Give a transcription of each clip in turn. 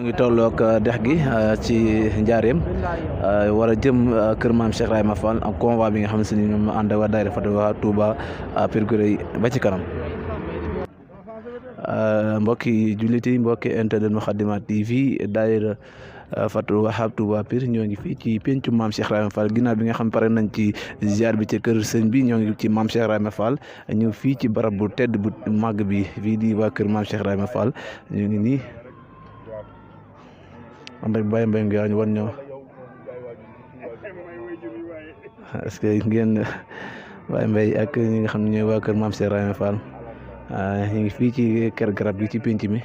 ñoo ngi tolloog dex gi ci njaareem war a jëm kër maam Cheikh Ibrahima Fall ak convoi bi nga xam ne ñoom ànd ak waa daayira Fatwa Touba Pire Gureye ba ci kanam. mbokki jullit yi mbokki internet Moukhaddamatoul TV daayira Fatwa Touba Pire ñoo ngi fii ci pencu maam Cheikh Ibrahima Fall ginnaaw bi nga xam pare nañ ci ziar bi ci kër sëñ bi ñoo ngi ci maam Cheikh Ibrahima Fall ñëw fii ci barab bu tedd bu màgg bi fii di waa kër maam Cheikh Ibrahima Fall ñu ngi nii ànd ak Baye Mbaye ñu wan ñëw est-ce que ngeen Baye Mbaye ak ñi nga xam ne ñooy waa kër maam Cheikh Ibrahima Fall ñu ngi fii ci kër garab gi ci penc mi.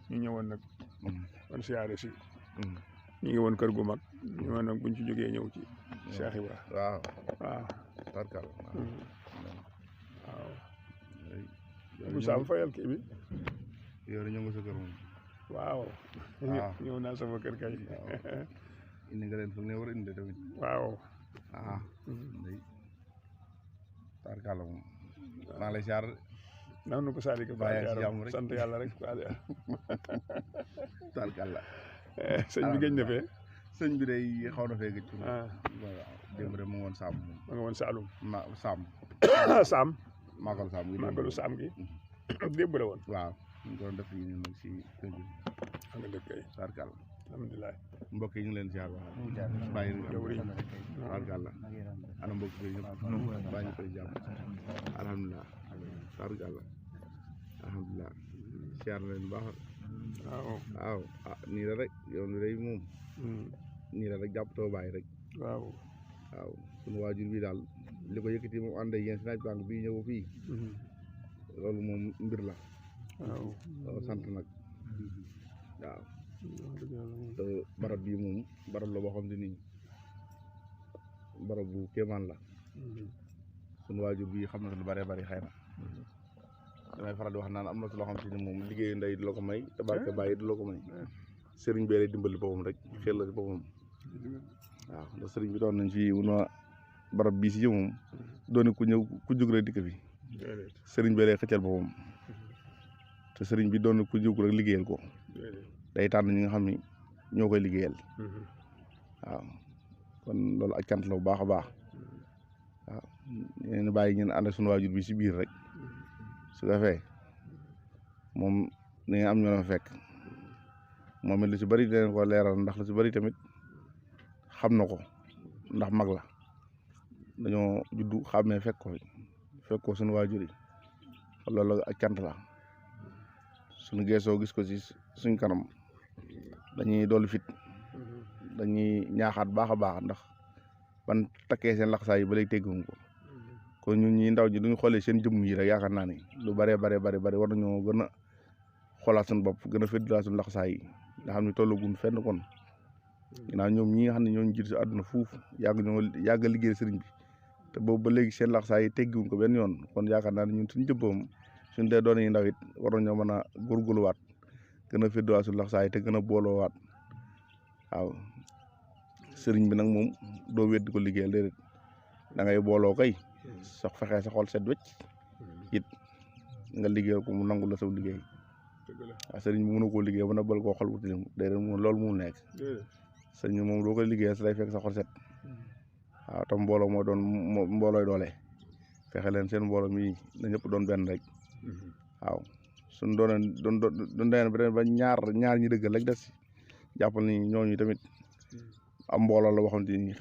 ñu ñëwoon nag kon siyaare si ñu ngi woon kër gu mag ñu ñëwoon nag buñ ci jógee ñëw ci Cheikh Ibra waaw tarkal waaw bu saam fayal kii bi yow ñëw nga sa kër moom waaw ñëw naa sama kër kay indi nga leen foog ne war a indi tamit waaw tarkal moom maa lay siyaar naan nu ko Sadika sant yàlla rek tarkalla sëñ bi gëj na fee sëñ bi day xaw na fee gëj démb de mu ngi woon Saam ma nga woon Saalum Saam Saam màggalu Saam gi démb la woon waaw ñu ko doon def yi ñun nag si kër gi nga dëkk kay tarkalla alhamdulilah mbokk yi ñu leen siyaar wax bàyyi tarkalla ana mbokk bi ñëpp bàyyi ñu koy jàmm alhamdulilah tarkalla alhamdulilah siyaar na leen baax waaw nii la rek yoon wi day moom nii la rek jàpp too bàyyi rek waaw sunu waajur bi daal li ko yëkkati moom ànd ak yéen si naaj bànk bii ñëw fii loolu moom mbir la waaw sant nag waaw te barab bii moom barab la boo xam ne nii barab bu kéemaan la sunu waajur bi xam na lu bare bari xëy na damay faral di wax naan am na loo xam te ni moom liggéeyu ndey du la ko may te barke bàyyi du la ko may sëriñ bee lay dimbali boppam rek xel la si boppam waaw ndax sëriñ bi doon nañ fi wuna barab bii si moom doone ku ñëw ku jóg rek dikk fi sëriñ bee lay xëccal boppam te sëriñ bi doon ku jóg rek liggéeyal ko day tànn ñi nga xam ni ñoo koy liggéeyal waaw kon loolu ak cant la bu baax a baax waaw ñeen bàyyi ngeen ànd ak sunu waajur bi si biir rek su ko defee moom ni nga am ñoo la fekk moom it lu ci bëri dinañ ko leeral ndax lu ci bëri tamit xam na ko ndax mag la dañoo juddu xàmmee fekk ko suñu waajur yi loolu ak cant la suñu geesoo gis ko ci suñ kanam dañuy dolli fit dañuy ñaaxaat baax a baax ndax ban takkee seen laxasaay yi ba léegi tegguñ ko kon ñun ñi ndaw ñi duñu xoolee seen jëmm yi rek yaakaar naa ni lu bare war nañoo gën a xoolaat suñu bopp gën a féddalaat suñu laxasaay yi nga xam ne tollagun fenn kon ginnaaw ñoom ñi nga xam ne ñoo jiitu si àdduna fuuf yàgg a liggéey sëriñ bi te boobu ba léegi seen laxasaay yi teggiwuñ ko benn yoon kon yaakaar naa ne ñun suñu jëmboom suñ dee doon yi ndaw it war nañoo mën a góorgóorluwaat gën a féddalaat suñu laxasaay yi te gën a booloowaat waaw sëriñ bi nag moom doo weddi ko liggéeyal déedéet da ngay booloo kay sax fexee sa xol set wecc it nga liggéeyal ko mu nangu la saw liggéey waaw sëriñ bi mënu koo liggéey ba na bal koo xol bu tilim déedéet moom loolu mu nekk sëriñ bi moom doo koy liggéeyal sa day fekk sa xol set waaw tam mbooloo moo doon mboolooy doole fexe leen seen mbooloo mi na ñëpp doon benn rek waaw suñ doon ba ñaar ñi dëggal rek des jàppal ni ñooñu tamit am mbooloo la waxante ni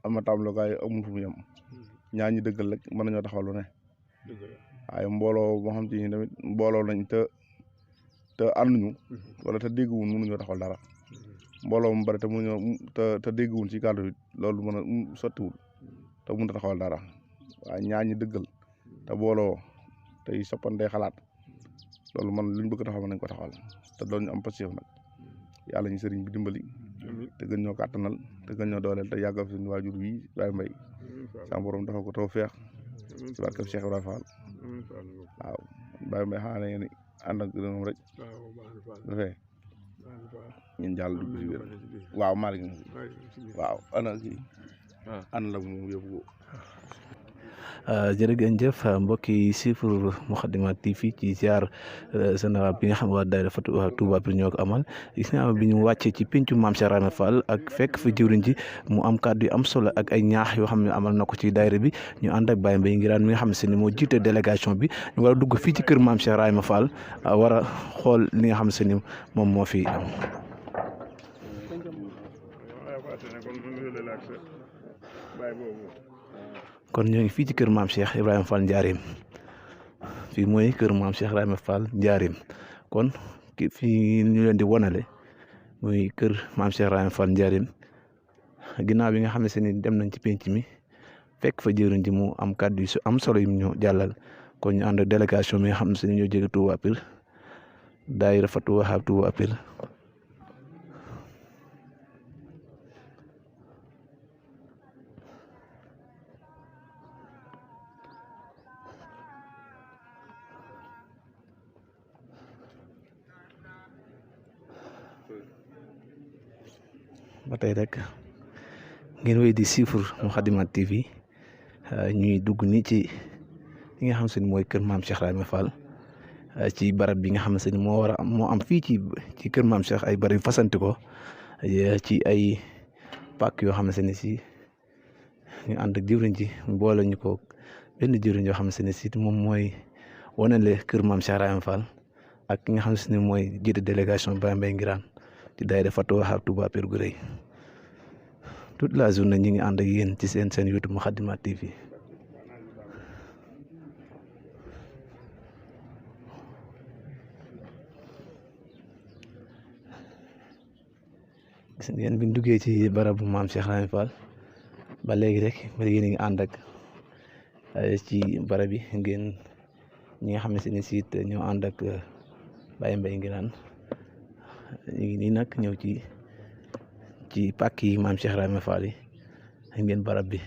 am na tàmbalikaay amul fu mu yem ñaar ñi dëggal rek mën nañoo taxaw lu ne waaye mbooloo moo xam te ni tamit mbooloo nañ te ànduñu wala te dégguwul mënuñoo taxawal dara mbooloo mu bari te mu ñëw te dégguwul ci kàddu bi loolu mën a sottiwul te mënut a taxawal dara waaye ñaar ñi dëggal te booloo tey soppandee xalaat loolu man luñ bëgg taxawal nañ ko taxawal te doon ñu am pasif nag yàlla ñu sëriñ bi dimbali te gën ñoo kàttanal te gën ñoo dooleel te yàggal suñu waajur wi Baye Mbaye sama borom dafa ko taw feex ci barkeb Cheikh Ibrahima Fall waaw Baye Mbaye xanaa ngeen ànd ak moom rek dafay ñun jàll dugg ci biir waaw Malick waaw ana kii ànd la mu yóbbu jërëjëf mbokk yi siifur Moukhaddamatoul TV ci ziar général bi nga xam waa daayira Fatou Touba Pire ñoo ko amal gis nga bi ñu wàccee ci pencu maam Cheikh Ibrahima Fall ak fekk fa jëwriñ ji mu am kàddu yu am solo ak ay ñaax yoo xam ne amal na ko ci daayira bi ñu ànd ak Baye Mbaye Nguirane mi nga xam ne moo jiite délégation bi ñu war a dugg fii ci kër maam Cheikh Ibrahima Fall war a xool li nga xam ne moom moo fi am. kon ñoo ngi fii ci kër maam Cheikh Ibrahima Fall Njaareem fii mooy kër maam Cheikh Ibrahima Fall Njaareem kon fii ñu leen di wonale muy kër maam Cheikh Ibrahima Fall Njaareem ginnaaw bi nga xam ne dem nañ ci penc mi fekk fa jëriñ ji mu am kàddu yu am solo yu ñu jàllal kon ñu ànd ak délégation bi nga xam ne ñoo jóge Touba Pire daayira Fatou Wahab Touba Pire ba tey rek ngeen wéy di suivre Moukhaddamatoul TV ñuy dugg ni ci li nga xam ne mooy kër maam Cheikh Ibrahima Fall ci barab bi nga xam ne moo am fii ci kër maam Cheikh ay barab yu fasanti ko ci ay pàkk yoo xam ne si ñu ànd ak jëwriñ ji boole ñu ko benn jëwriñ yoo xam ne si moom mooy wanale kër maam Cheikh Ibrahima Fall ak ki nga xam ne mooy jiite délégation Baye Mbaye Nguirane ci daayira Fatou Wahab Touba Pire gu rëy toute la journée ñi ngi ànd ak yéen ci seen YouTube Moukhaddamatoul TV gis ngeen bi ñu duggee ci barabu maam Cheikh Ibrahima Fall ba léegi rek yéen a ngi ànd ak ci barab yi ngeen ñi nga xam ne si ñoo ànd ak Baye Mbaye Nguirane ñu ngi nii nag ñëw ci pàkk yi maam Cheikh Ibrahima Fall yi ngeen barab bi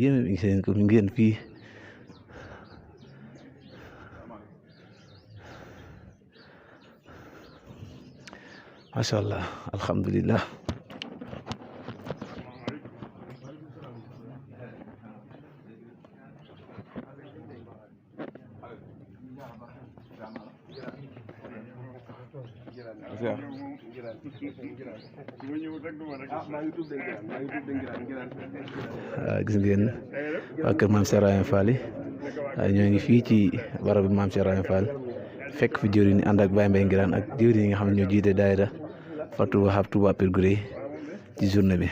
yéen seen ko ngeen fii macha allah alhamdulillah gis ngeen waa kër maam Cheikh Ibrahima Fall yi ñoo ngi fii ci barab bi maam Cheikh Ibrahima Fall fekk fi jëwriñ ñi ànd ak Baye Mbaye Nguirane ak jëwriñ yi nga xam ne ñoo jiite daayira Fatou Wahab Touba Pire gu rëy ci journée bi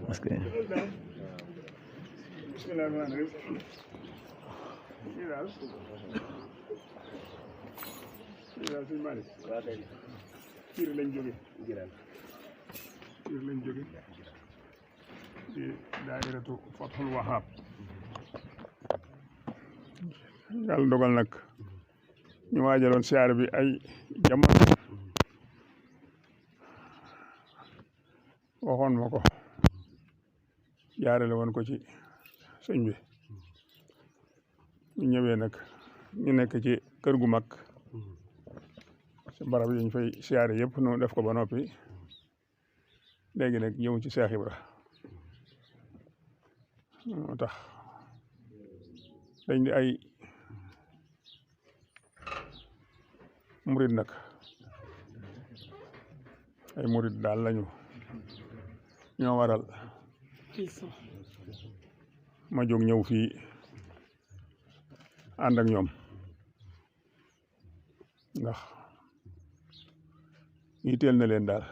parce que Pire lañ jóge ci daayiratu Fathul Wahab yàlla dogal nag ñu waajaloon siyaare bi ay jamono waxoon ma ko jaarale woon ko ci sëñ bi ñu ñëwee nag ñu nekk ci kër gu mag ci barab yi ñu fay siyaare yëpp nu def ko ba noppi léegi nag ñëw ci Cheikh Ibra moo tax dañ di ay murid nag ay murid daal lañu ñoo waral ma jóg ñëw fii ànd ak ñoom ndax yitteel na leen daal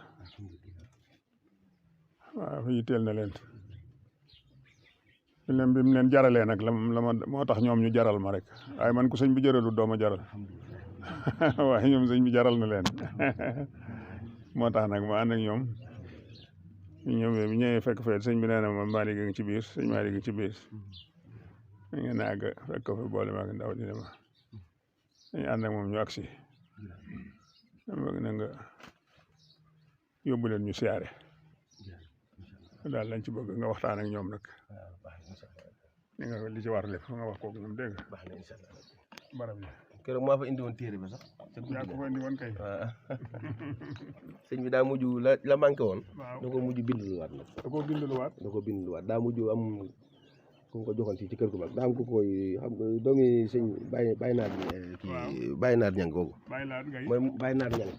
waaw yitteel na leen bi mu leen jaralee nag la ma moo tax ñoom ñu jaral ma rek waaye man ku sëñ bi jaralu dooma jaral waaye ñoom sëñ bi jaral na leen moo tax nag ma ànd ak ñoom ñu ñëwee fekk fee sëñ bi nee na ma Malick ngi ci biir sëñ Malick ngi ci biir ñu ngi àgg fekk ko fi boole ma ak ndaw di ma dañu ànd ak moom ñu agsi bëgg na nga yóbbu leen ñu siyaare daal lañ ci bëgg nga waxtaan ak ñoom nag li nga li ci war lépp nga wax kook ñoom dégg nga barab yi keroog maa fa indi woon téere bi sax yaa ko fa indi woon kay waaw sëñ bi daa mujj la manqué woon da ko mujj bindluwaat nag da ko bindluwaat daa mujj am ku ko joxoon fii ci kër gu mag daa am ku koy xam nga doomi sëñ bàyyi naat kii bàyyi naat ñang googu mooy bàyyi naat ñang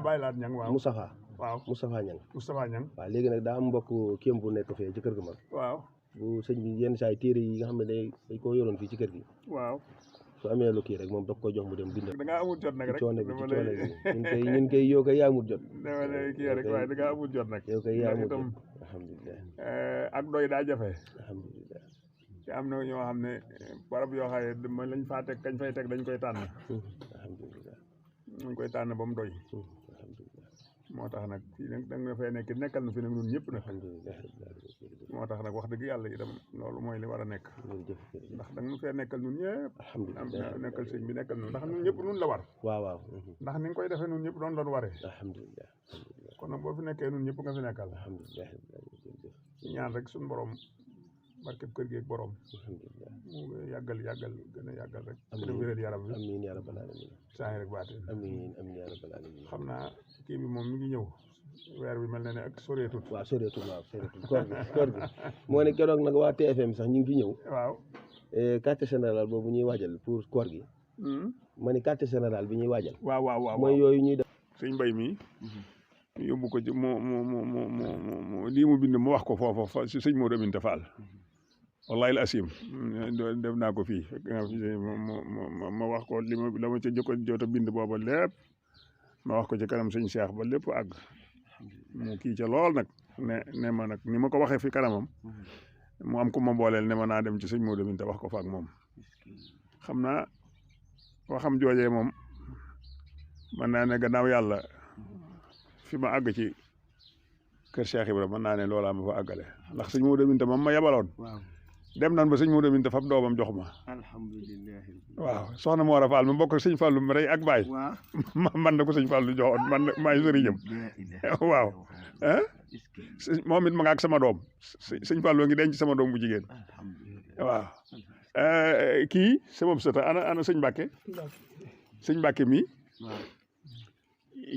bàyyi naat ñang waaw Moustapha ñang waaw léegi nag daa am mbokk kéem bu nekk fee ci kër gu mag waaw bu sëñ bi yenn saa yi téere yi nga xam ne dañ koo yoroon fii ci kër gi waaw su amee lu kii rek moom daf koy jox mu dem bind da ngaa amul jot nag rek coono bi ci coono bi ñun kay yow kay yaa amul jot dama lay kii rek waaye da ngaa amul jot nag yow kay yaa amul jot alhamdulilah ak doy daa jafe alhamdulilah te am na ñoo xam ne barab yoo xam ne ma lañ faa teg kañ fay teg dañ koy tànn alhamdulilah dañ koy tànn ba mu doy alhamdulilah moo tax nag fii nag da nga fay nekk nekkal na fi nag ñun ñëpp nag alhamdulilah moo tax nag wax dëgg yàlla itam loolu mooy li war a nekk ndax da nga fee nekkal ñun ñëpp alhamdulilah nekkal sëñ bi nekkal ñun ndax ñun ñëpp nun la war waaw ndax ni nga koy defee ñun ñëpp doon loon waree alhamdulilah kon nag boo fi nekkee ñun ñëpp nga fi nekkal alhamdulilah ñaan rek suñu borom barkeb kër gi ak borom alhamdulilah mu yàggal gën a yàggal rek gën a wéral yaram bi amiin yaa rabbal alamin saa rek baatin amiin yaa rabbal alamin xam naa kii bi moom mi ngi ñëw weer bi mel na ne ak soreetut waaw soreetut koor gi moo ne keroog nag waa TFM sax ñu ngi fi ñëw waaw quartier général boobu ñuy waajal pour koor gi ma ne quartier général bi ñuy waajal waaw mooy yooyu ñuy def sëñ mbay mi yóbbu ko ci mu lii mu bind mu wax ko foofa si sëñ Modou Aminta Fall wallahi al asim def naa ko fii ma wax ko li ma la ma ca jot a bind booba lépp ma wax ko ci kanam sëñ Cheikh ba lépp àgg mu kii ca lool nag ne ma nag ni ma ko waxee fi kanamam mu am ku ma booleel ne ma naa dem ci sëñ Modou Aminta wax ko fa ak moom xam naa waxam joojee moom mën naa ne gannaaw yàlla fi ma àgg ci kër Cheikh Ibra mën naa ne loolaa ma fa àggale ndax sëñ Modou Aminta moom ma yebaloon dem nan ba sëñ Modou Aminta fab doomam jox ma alhamdulilah waaw soxna Moora Fall ma bokk ak sëñ Fallu ma rey ak baay man na ko sëñ Fallu joxoon man maay sëriñam waaw moom it ma nga ak sama doom sëñ Fallu ngi denc sama doom bu jigéen waaw kii sama sëta ana sëñ Mbàkke mi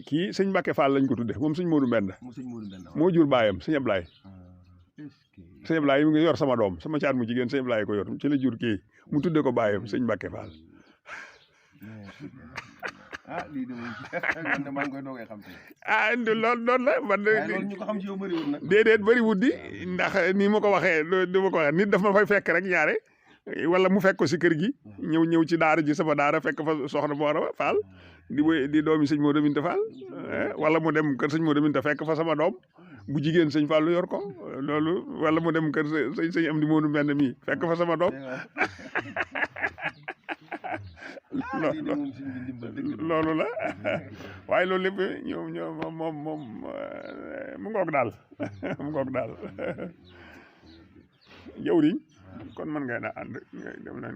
kii sëñ Mbàkke Fall lañ ko tudde moom sëñ Modou Mbenda moo jur baayam sëñ Ablaye sëñ Ablaye mu ngi yor sama doom sama caat mu jigéen sëñ Ablaye ko yor ci la jur kii mu tudde ko baayam sëñ Mbàkke Fall lii de moom maa ngi koy doogay xam loolu noonu la man ñu ko xam ci yow bëriwul nag déedéet bëriwul di ndax nii ma ko waxee nit daf ma fay fekk rek ñaare wala mu fekk ko si kër gi ñëw ci daara ji sama daara fekk fa soxna Moora Fall di doomi sëñ Modou Aminta Fall wala mu dem kër sëñ Modou Aminta fekk fa sama doom bu jigéen sëñ Fallu yor ko loolu wala mu dem kër sëñ am di Modou Mbend mi fekk fa sama doom loolu la waaye loolu lépp ñoom moom mu ngoog daal jawriñ kon mën ngay na ànd dem na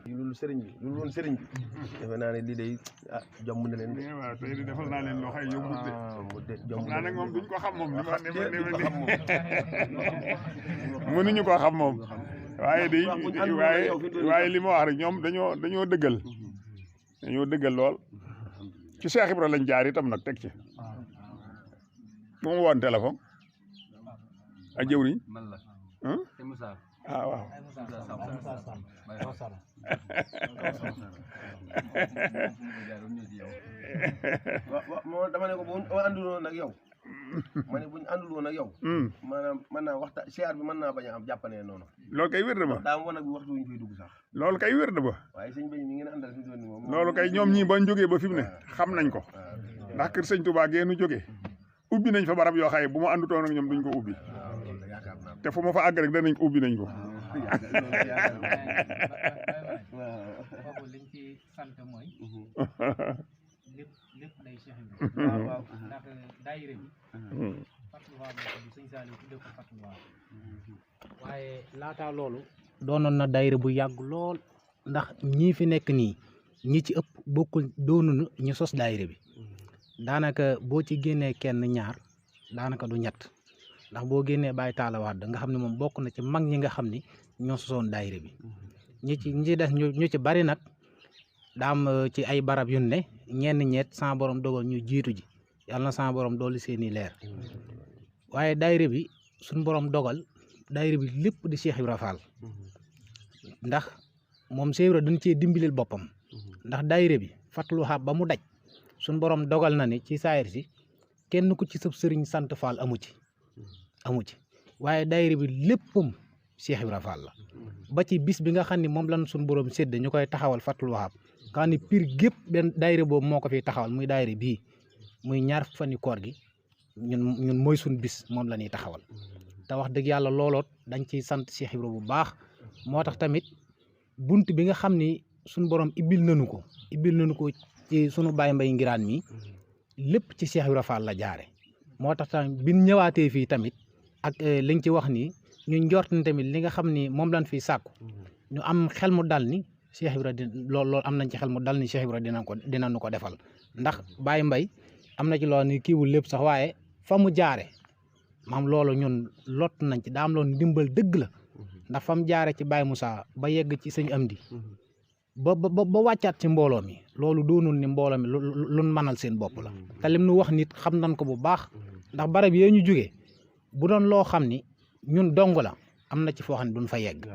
loolu sëriñ bi loolu woon sëriñ bi defe naa ne lii day jomb na leen waaw tey di defal naa leen loo xëy yóbbut de jomb naa nag moom duñ ko xam moom mënuñu koo xam moom waaye li ma wax rek ñoom dañoo dëggal lool ci Cheikh Ibra lañ jaar itam nag teg ci moom woon téléphone ak jëwriñ waaw moo dama ne ko bu ànduloon ak yow ma ne buñ ànduloon ak yow maanaam mën naa waxtaan siyaar bi mën naa bañ a am jàppanee noonu loolu kay wér na ba daa wan ak bi waxtu wuñ fay dugg sax loolu kay wér na ba waaye sëñ Bay mi ngeen àndal fi doon moom loolu kay ñoom ñii bañ jógee ba fi mu ne xam nañ ko ndax kër sëñ Touba geenu jógee ubbi nañ fa barab yoo xaye bu ma àndutoon ak ñoom duñ ko ubbi te fu ma fa àgg rek danañ ko ubbi nañ ko liñ ci sant te mooy lépp day Cheikh Ibrahima waaw ndax daayira bi Fatwa bi sëñ Saliou tuddee ko Fatwa waaye laataa loolu doonoon na daayira bu yàgg lool ndax ñii fi nekk nii ñi ci ëpp bokkul doonunu ñu sos daayira bi daanaka boo ci génnee kenn ñaar daanaka du ñett ndax boo génnee Baye Talla Wade nga xam ne moom bokk na ci mag ñi nga xam ni ñoo sosoon daayira bi ñi ci des ñu ci bari nag daam ci ay barab yu ne ñenn ñeet sama borom dogal ñu jiitu ji yàlla na sama borom dolli seeni leer waaye daayira bi suñ borom dogal daayira bi lépp di Cheikh Ibra Fall ndax moom Cheikh Ibra dañ cee dimbilil boppam ndax daayira bi Fatul Wahab ba mu daj suñ borom dogal na ni ci saayir si kenn ku ci sëb sëriñ sant Fall amu ci waaye daayira bi léppam Cheikh Ibra Fall la ba ci bis bi nga xam ne moom lan suñ borom sédd ñu koy taxawal Fatul Wahab nga xam ne pir gépp benn daayira boobu moo ko fiy taxawal muy daayira bii muy ñaar fani koor gi ñun mooy suñ bis moom la ñuy taxawal te wax dëgg yàlla looloot dañ ciy sant Cheikh Ibra bu baax moo tax tamit bunt bi nga xam ni suñ borom ibbil nañu ko ci sunu Baye Mbaye Ngiraan mi lépp ci Cheikh Ibra Fall la jaare moo tax tamit biñ ñëwaatee fii tamit ak liñ ci wax nii ñu njort ni tamit li nga xam ni moom lañ fiy sàkku ñu am xel mu dal ni Cheikh Ibra loolu am nañ ci xel mu dal ni Cheikh Ibra dinañu ko defal ndax Baye Mbaye am na ci loolu ni kiiwul lépp sax waaye fa mu jaare maam loolu ñun lot nañ ci daa am loolu ndimbal dëgg la ndax fa mu jaare ci Baye Moussa ba yegg ci sëñ Amdi ba wàccaat ci mbooloo mi loolu doonul ni mbooloo mi luñ mënal seen bopp la te lim nu wax nit xam nañ ko bu baax ndax barab yee ñu jógee bu doon loo xam ni ñun dong la am na ci foo xam ne duñ fa yegg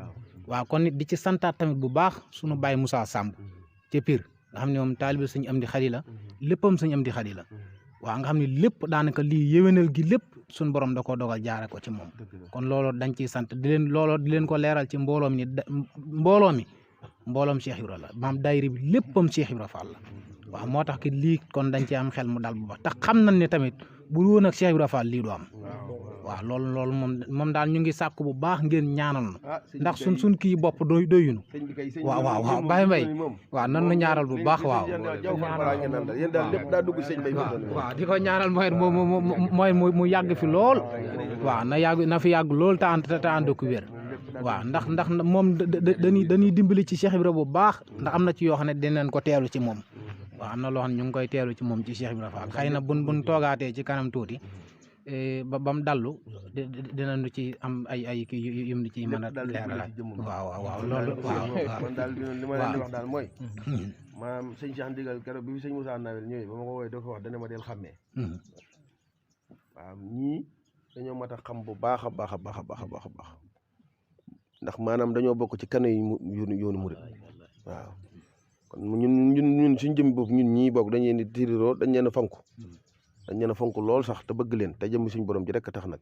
waaw kon nit di ci santaat tamit bu baax sunu Baye Moussa Samb ci Pire nga xam ne moom taalibe sëñ Amdi Xadi la léppam sëñ Amdi Xadi la waaw nga xam ne lépp daanaka lii yéwénal gi lépp suñu borom da koo dogal jaare ko ci moom kon looloo dañ ciy sant di leen ko leeral ci mbooloom ni mbooloom Cheikh Ibra la maam daayira bi léppam Cheikh Ibra Fall la waaw moo tax ki lii kon dañ ci am xel mu dal bu baax tax xam nañ ne tamit bu woon ak Cheikh Ibra Fall lii du am waaw loolu moom daal ñu ngi sàkku bu baax ngeen ñaanal nu ndax suñ kii bopp doyunu waaw Baye Mbaye waaw nan nu ñaaral bu baax waaw waaw di ko ñaanal mooy mu yàgg fi lool waaw na fi yàgg lool te ànd ko wér waaw ndax moom dañuy dimbali ci Cheikh Ibra bu baax ndax am na ci yoo xam ne dinañ ko teelu ci moom waaw am na loo xam ne ñu ngi koy teelu ci moom ci Cheikh Ibra Fall xëy na buñ toogaatee ci kanam tuuti ba mu dallu dinañu ci am ay kii yu mu ci mën a leeral waaw loolu waaw man daal li ma leen di wax daal mooy maanaam sëñ Cheikh Ndigal keroog bi fi sëñ Moussa Nawel ñëwee ba ma ko woowee doo ko wax dana ma del xàmmee waaw ñii dañoo mat a xam bu baax a baax a baax a baax a baax a baax ndax maanaam dañoo bokk ci kanu yoonu murit waaw kon ñun suñ jëm bopp ñun ñii bokk dañ leen di tiriroo dañ leen a fonk lool sax te bëgg leen te jëm suñ borom ji rek tax nag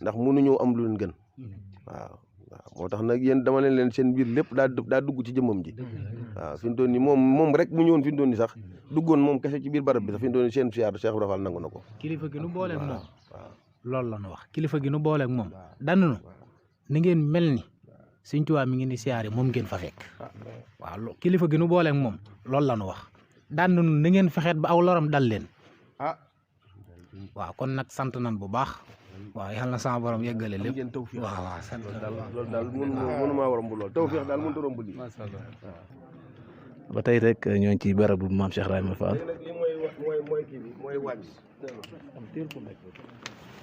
ndax mënuñoo am lu leen gën waaw moo tax nag yéen dama leen seen biir lépp daa dugg ci jëmmam ji waaw fi mu doon ni moom rek mu ñëwoon fi mu doon ni sax duggoon moom kese ci biir barab bi sax fi mu doon ni seen siyaar Cheikh Ibra Fall nangu na ko kilifa gi nu booleeg moom loolu la nu wax kilifa gi nu booleeg moom dannu ni ngeen mel ni Sëñ Tuubaa mi ngi ni siyaare moom ngeen fa fekk waaw kilifa gi nu booleeg moom loolu la nu wax daan nañu na ngeen fexeet ba aw loram dal leen waaw kon nag sant nan bu baax waaw yàlla na sama borom yeggale lépp waaw sant loolu daal mënu maa war a romb lool tawfeex daal mënut a romb lii ba tey rek ñoo ngi ci barabu maam Cheikh Ibrahima Fall mooy kii bi mooy waaj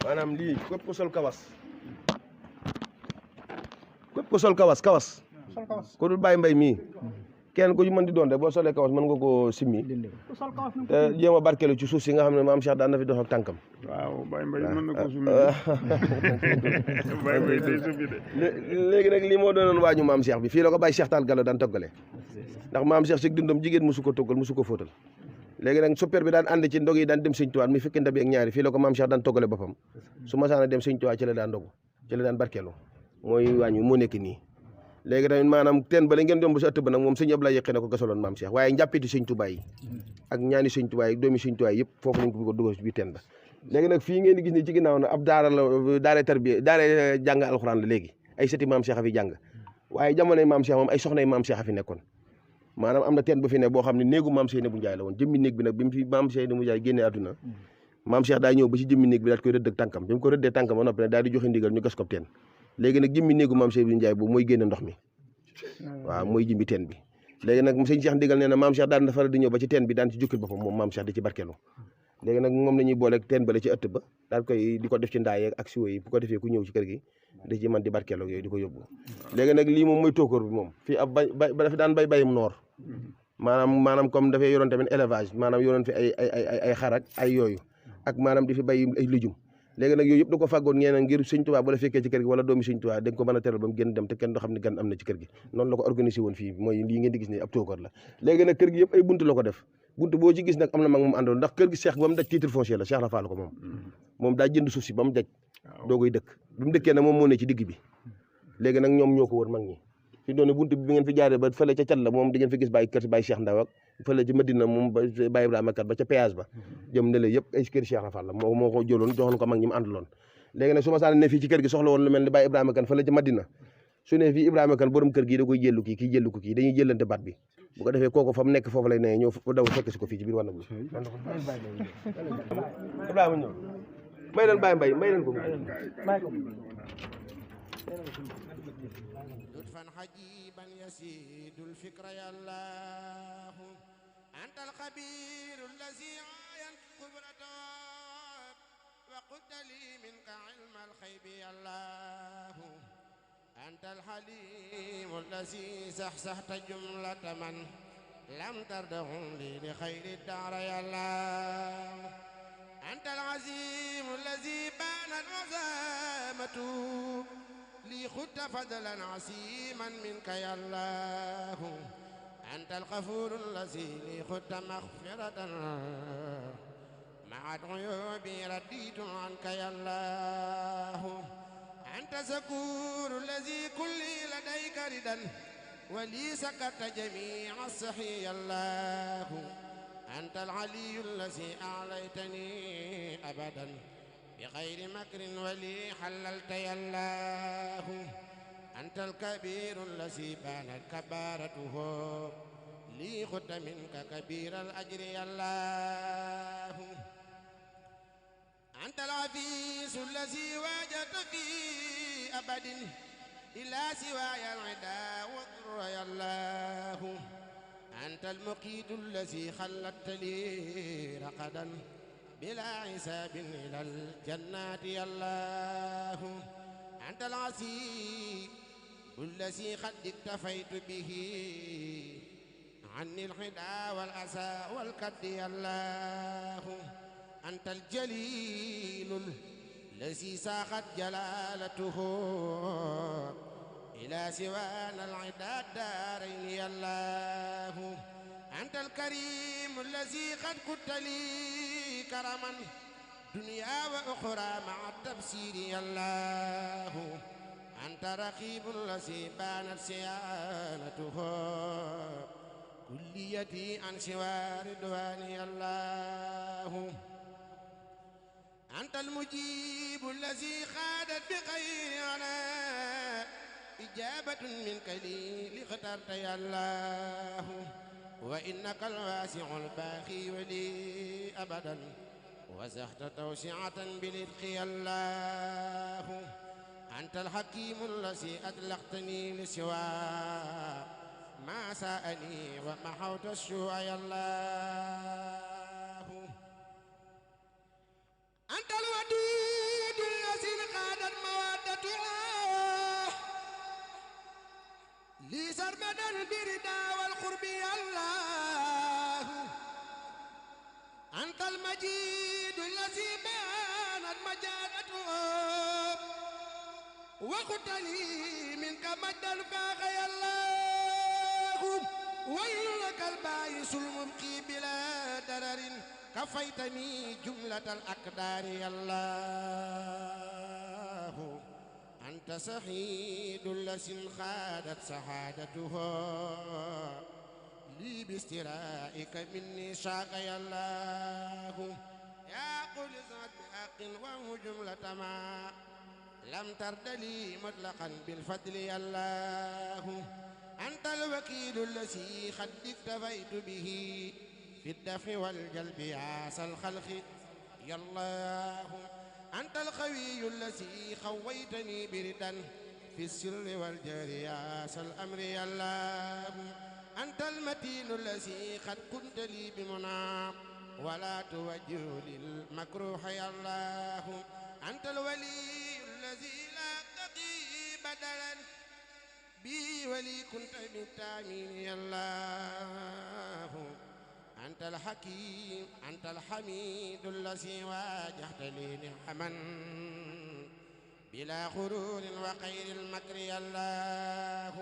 maanaam lii képp ku sol kawas ko dul Baye Mbaye mii kenn ku mën di doon rek boo solee kawas mën nga koo simmi te jéem a barkeelu ci suuf si nga xam ne maam Cheikh daan na fi dox ak tànkam waaw Baye Mbaye mën na koo summi Baye Mbaye day summi de léegi nag lii moo doonoon waañu maam Cheikh bi fii la ko Baye Cheikh Tall Gallo daan toggale ndax maam Cheikh si dundam jigéen musu ko toggal musu ko fóotal léegi nag super bi daan ànd ci ndog yi daan dem Sëñ Tuubaa mi fekki ndab yi ak ñaari fii la ko maam Cheikh daan toggale boppam su masaana dem Sëñ Tuubaa ci la daan ndogu ci la daan barkeelu mooy waañu moo nekk nii léegi tamit maanaam teen ba la ngeen doon ba sa ëtt ba nag moom sëñ Ablaye yëqee na ko gasaloon maam Cheikh waaye njàppiti Sëñ Tuubaa yi ak ñaani Sëñ Tuubaa yi ak doomi Sëñ Tuubaa yëpp foofu lañ ko dugal ci biir teen ba léegi nag fii ngeen di gis ni ci ginnaaw nag ab daara la daara tarbiya daara jàng alxuraan la léegi ay sëti maam Cheikh a fi jàng waaye jamonoy maam Cheikh moom ay soxnay maam Cheikh a fi nekkoon maanaam am na teen bu fi ne boo xam ne néegu maam Seynabou Ndiaye la woon jëmmi néeg bi nag bi mu fi maam Seynabou Ndiaye génnee àdduna maam Cheikh daa ñëw ba ci jëmmi néeg bi daal koy rëdd ak tànkam bi mu ko rëddee tànkam ba noppi nag daal di joxe ndigal ñu gas ko teen léegi nag jëmmi néegu maam Seynabou Ndiaye boobu mooy génne ndox mi waaw mooy jëmmi teen bi léegi nag sëñ Cheikh ndigal nee na maam Cheikh daan na faral di ñëw ba ci teen bi daan ci jukkil boppam moom maam Cheikh di ci barkeelu léegi nag moom la ñuy booleeg teen bale ci ëtt ba daal koy di ko def ci ndaaye ak siwo yi bu ko defee ku ñëw ci kër gi da ci man di barkeelu yooyu di ko yóbbu léegi nag lii moom mooy tóokóor bi moom fii ab bay dafa daan bayum noor maanaam comme dafay yoroon tamit élevage maanaam yoroon fi ay xarak ay yooyu ak maanaam di fi bay ay lijum léegi nag yooyu yëpp da ko fàggoon ñeena ngir sëñ Tuubaa bu la fekkee ci kër gi wala doomi sëñ Tuubaa da nga ko mën a teral ba mu génn dem te kenn doo xam ne gan am na ci kër gi noonu la ko organisé woon fii mooy lii ngeen di gis ne ab tóokóor la léegi nag kër gi yëpp ay buntu la ko def buntu boo ci gis nag am na mag moom àndoon ndax kër gi Cheikh ba mu daj titre foncier la Cheikh Rafal ko moom daa jënd suuf si ba mu daj doo koy dëkk bi mu dëkkee nag moom moo ne ci digg bi léegi nag ñoom ñoo ko wër mag ñi fi doone buntu bi ngeen fi jaaree ba fële ca cat la moom di ngeen fi gis bàyyi kër bàyyi Cheikh Ndaw ak fële ci Madina moom bàyyi Ibrahima kat ba ca péage ba jëm ne la yëpp ay kër Cheikh Rafal la moo ko jëloon joxoon ko mag ñi mu àndaloon léegi nag su ma saan ne fii ci kër gi soxla woon lu mel ni bàyyi Ibrahima kan fële ca Madina su ne fii Ibrahima kan borom kër gi da koy jëllu kii jëllu ko kii dañuy jëlante baat bi bu ko defee kooku fa mu nekk foofu lay ne ñëw daw fekk si ko fii ci biir war na bu Ibrahima ñëw may leen bàyyi mbay may leen ko لطفا حجيبا يسيد الفكر يا الله أنت الخبير الذي عاين خبرته وقلت لي منك علم الخيب يا الله أنت الحليم الذي سحسحت جملة من لم تردهم لي لخير الدار يا الله أنت العزيم الذي بان العزامة لي خدت فضلا عسيما منك يا الله أنت الغفور الذي لي خدت مغفرة مع عيوبي رديت عنك يا الله أنت سكور الذي كلي لديك ردا ولي سكت جميع الصحي يا الله أنت العلي الذي أعليتني أبدا بغير مكر ولي حللت يا الله أنت الكبير الذي بانت كبارته لي خدت منك كبير الأجر يا الله أنت العفيس الذي واجدت في أبد إلى سواي العدا والضر يا الله أنت المقيت الذي خلدت لي رقدا بلا حساب إلى الجنات يا الله أنت العزيز الذي قد اكتفيت به عني الحدا والأسى والكد يا الله أنت الجليل الذي ساقت جلالته إلى سوانا العدا الدارين يا الله أنت الكريم الذي قد كنت لي كرما دنيا وأخرى مع التبصير يا الله أنت رقيب الذي بانت صيانته كليتي عن سوى رضواني يا الله أنت المجيب الذي خادت بخير على إجابة منك لي لاخترت يا الله وإنك الواسع الباقي ولي أبدا وزحت توسعة بلدق يا الله أنت الحكيم الذي أطلقتني لسوى ما ساءني ومحوت السوء يا الله أنت الودود الذي قادت مودته لي سرمدا بردا والقرب يا الله أنت المجيد الذي بانت مجادته وقلت لي منك مد الفاق يا الله ويل لك البايس المبكي بلا درر كفيتني جملة الأقدار يا الله أنت سعيد الذي خادت سعادته لي باسترائك مني شاق يا الله يا قل زاد بحق وهو جملة ما لم ترد لي مطلقا بالفضل يا الله أنت الوكيل الذي قد اكتفيت به في الدفع والجلب يا ذا الخلق يا الله أنت القوي الذي خويتني بردا في السر والجهر يا ذا الأمر يا الله أنت المتين الذي قد كنت لي بمنى ولا توجه للمكروه يا الله أنت الولي الذي لا تقي بدلا بي ولي كنت بالتامين يا الله أنت الحكيم أنت الحميد الذي واجهت لي نعما بلا غرور وخير المكر يا الله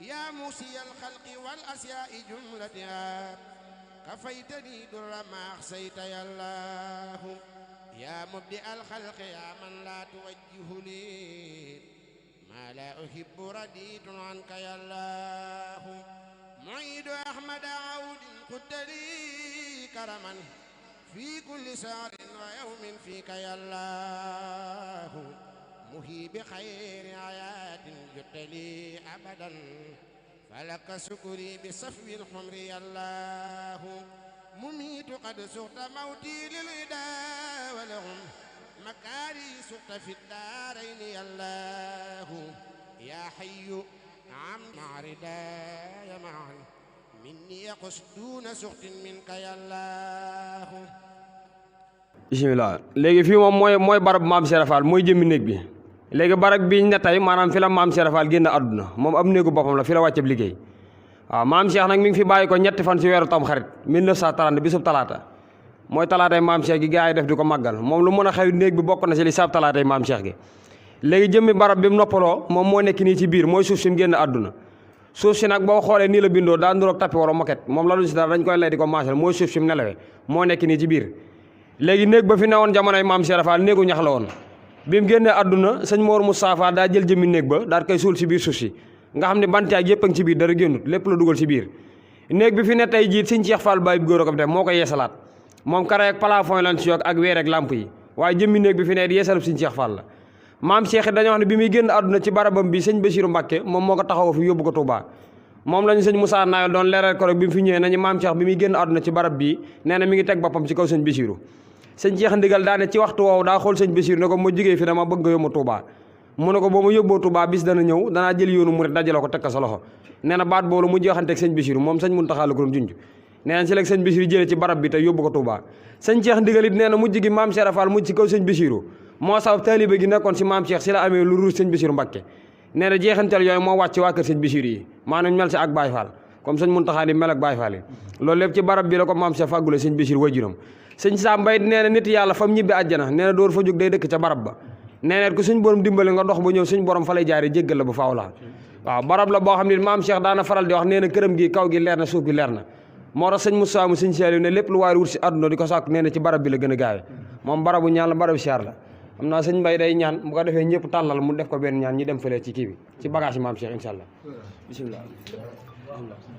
يا موسي الخلق والأشياء جملتها كفيتني در ما أخسيت يا الله يا مبدئ الخلق يا من لا توجه لي ما لا أحب رديت عنك يا الله معيد أحمد عود قلت لي كرما في كل سهر ويوم فيك يا الله مهي بخير آيات جدت لي أبدا فلك شكري بصفو الحمر يا الله مميت قد سقت موتي للعدا ولهم مكاري سقت في الدارين يا الله يا حي عم معردا يا معا مني يقصدون سقط منك يا الله bismillah léegi fii moom mooy barab maam Cheikh Fall mooy jëmmi néeg bi léegi barab bi ñu ne tey maanaam fi la maam Cheikh Fall génn àdduna moom am néegu boppam la fi la wàcceb liggéey waaw maam Cheikh nag mi ngi fi bàyyi ko ñetti fan ci weeru tam xarit 1930 bisub talaata mooy talaatay maam Cheikh gi gars yi def di ko màggal moom lu mën a xew néeg bi bokk na ci li saab talaatay maam Cheikh gi léegi jëmmi barab bi mu noppaloo moom moo nekk nii ci biir mooy suuf si mu génn àdduna suuf si nag boo xoolee nii la bindoo daa nduroog tappi wala moquette moom la lu si dara dañ koy lay di ko maasal mooy suuf si mu nelawee moo nekk nii ci biir léegi néeg ba fi newoon jamonoy maam Cheikh Fall néegu ñax la woon bi mu génnee àdduna sëñ Mor Moustapha daa jël jëmmi néeg ba daal koy suul si biir suuf si nga xam ne bantaay yëpp a ngi ci biir dara génnut lépp la dugal si biir néeg bi fi ne tey jiit sëñ Cheikh Fall Baye bi góor a ko fi def moo ko yeesalaat moom kare ak plafond lan si yokk ak weer ak lamp yi waaye jëmmi néeg bi fi ne yeesalub sëñ Cheikh Fall la maam Cheikh dañoo wax ne bi muy génn àdduna ci barabam bi sëñ Bassirou Mbacké moom moo ko taxaw fi yóbbu ko Touba moom lañu sëñ Moussa Nayol doon leeral ko rek bi mu fi ñëwee nañu maam Cheikh bi muy génn àdduna ci barab bii nee na mi ngi teg boppam ci kaw sëñ Bassirou sëñ Cheikh ndigal daane ci waxtu woowu daa xool sëñ Bassirou ne ko ma jógee fi dama bëgg nga yóbbu Touba mu ne ko boo ma yóbboo Touba bis dana ñëw danaa jël yoonu murit dajale ko teg ko sa loxo nee na baat boolu mu jeexanteeg sëñ Bassirou moom sëñ Mountakha la ko doon junj nee na si léegi sëñ Bassirou jëlee ci barab bi te yóbbu ko Touba sëñ Cheikh ndigal it nee na mujj gi maam Cheikh Fall mujj ci kaw sëñ Bassirou moo sabab taalibe gi nekkoon si maam Cheikh si la amee lu ruus sëñ Bassirou Mbacké nee na jeexantal yooyu moo wàcc waa kër sëñ Bassirou yi maanaam mel si ak Baye Fall comme sëñ Mountakha di mel ak Baye Fall yi loolu lépp ci barab bi la ko maam Cheikh fàggule sëñ Bassirou waajuram sëñ Sam Mbaye nee na nit yàlla fam ñibbi àjjana nee na door fa jóg day dëkk ca barab ba nee na ku suñ borom dimbale nga dox ba ñëw suñ borom fa lay jaare jéggal la bu faaw la waaw barab la boo xam ne maam Cheikh daana faral di wax nee na këram gi kaw gi leer na suuf gi leer na moo tax sëñ Moussa mu sëñ Saliou ne lépp lu waay wut si àdduna di ko sàkk nee na ci barab bi la gën a gaawe moom barabu ñaan la barabu siyaar la xam naa sëñ Mbaye day ñaan bu ko defee ñëpp tàllal mu def ko benn ñaan ñi dem fële ci kii bi ci bagage yi maam Cheikh incha allah bisimilah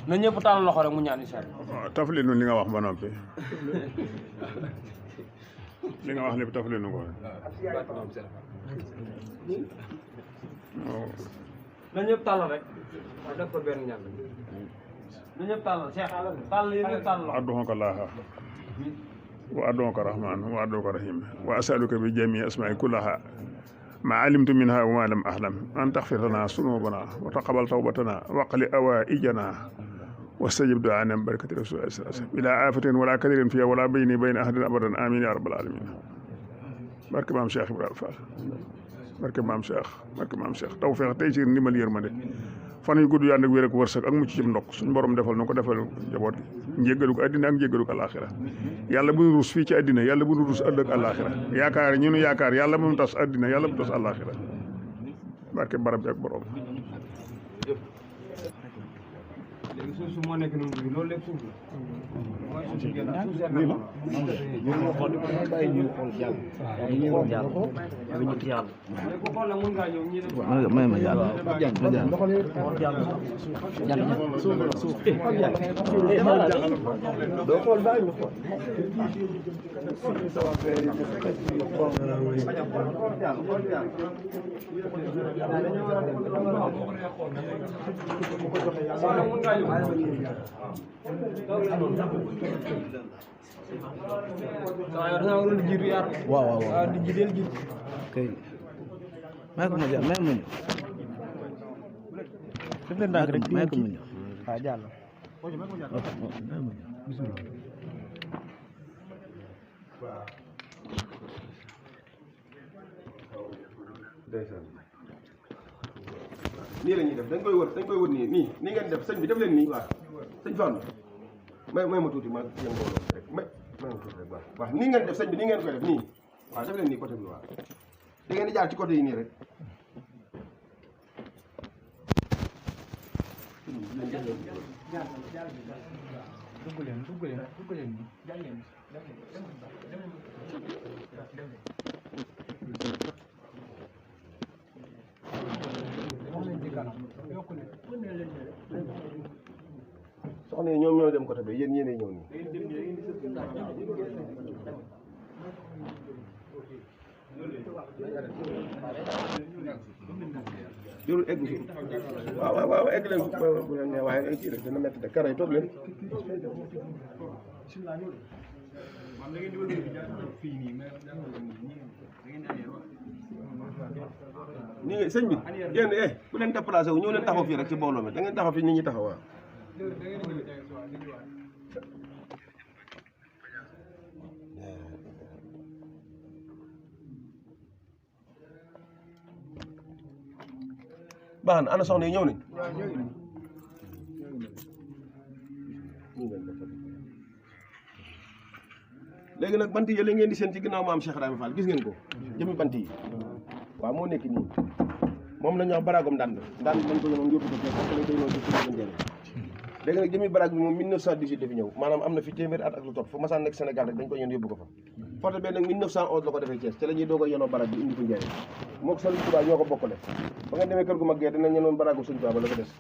na ñëpp tàllal loxo rek mu ñaan incha allah tafli nu li nga wax ba noppi li nga wax lépp tafli nu ko na ñëpp tàllal rek def ko benn ñaan na ñëpp tàllal Cheikh tàllal yi ñëpp tàllal adduka laaha wa adduka rahman wa adduka rahim wa asaluka bi jami asma'i kullaha ma alimtu minha wa ma lam ahlam an taghfir lana sunubana wa taqabbal tawbatana wa qli awaijana wastajib du'ana barakati rasulillah sallallahu alaihi wasallam bila afatin wala kadirin fiya wala bayni bayna ahadin abadan amin ya rabbal alamin barke maam Cheikh Ibrahima Fall barke maam Cheikh tawfeex tey ci ndimbal yërmande fan yu gudd yu ànd ak wér ak wërsëg ak mucc ci ndok suñu borom defal na ko defal njaboot gi njéggalu ko àddina ak njéggalu ko àllaaxira yàlla bu ñu rus fii ci àddina yàlla bu ñu rus ëllëg àllaaxira yaakaar ñu nu yaakaar yàlla bu mu tas àddina yàlla bu mu tas àllaaxira barke barab bi ak borom léegi suuf si moo nekk noonu bi loolu lépp suuf la mooy suuf si gën a suuf seen ñu xool bàyyi ñu xool jàll ñu xool jàll ñu ci yàlla mais ku xool nag mën ngaa ñëw ñi def may ma jàll doo xool bàyyi ñu xool waaw kay may ko ma jàll may ma ñëw may ko ma ñëw waaw jàll nii la ñuy def dañ koy wër nii nii ngeen def sëñ bi def leen nii waaw sëñ Fallou may ma tuuti ma yéen mbooloo rek may ma tuuti rek waaw nii ngeen def sëñ bi nii ngeen koy def nii waaw def leen nii côté bi waaw da ngeen di jaar ci côté yi nii rek soxna yi ñoom ñoo dem côté bi yéen yéenay ñëw nii jërul egg si waaw egg leen bu leen ne waaye kii rek dina métti de kara yi toog leen nii sëñ bi yéen bu leen déplacé wu ñëw leen taxaw fii rek ci mbooloo mi da ngeen taxaw fii nit ñi taxaw waaw baax na ana soxna yi ñëw nañ léegi nag bant yi la ngeen di seen ci ginnaaw maam Cheikh Ibrahima Fall gis ngeen ko jëmi bant yi waaw moo nekk nii moom la ñuy wax baraagum ndànd lañ ko yenoon yóbbu ko fekk lañ koy noonu ci léegi nag jëmi baraag bi moom 1918 dafi ñëw maanaam am na fi téeméeri at ak lu topp fu masaan nekk Sénégal rek dañ ko yoon yóbbu ko fa forte benn nag 1911 la ko defee Thiès ci la ñuy doog a yenoo baraag bi indi ko njëriñ moo ko Sëriñ Tuubaa ñoo ko bokkale ba nga demee kër gu mag gee dinañ yenoon baraagu Sëriñ Tuubaa ba la ko des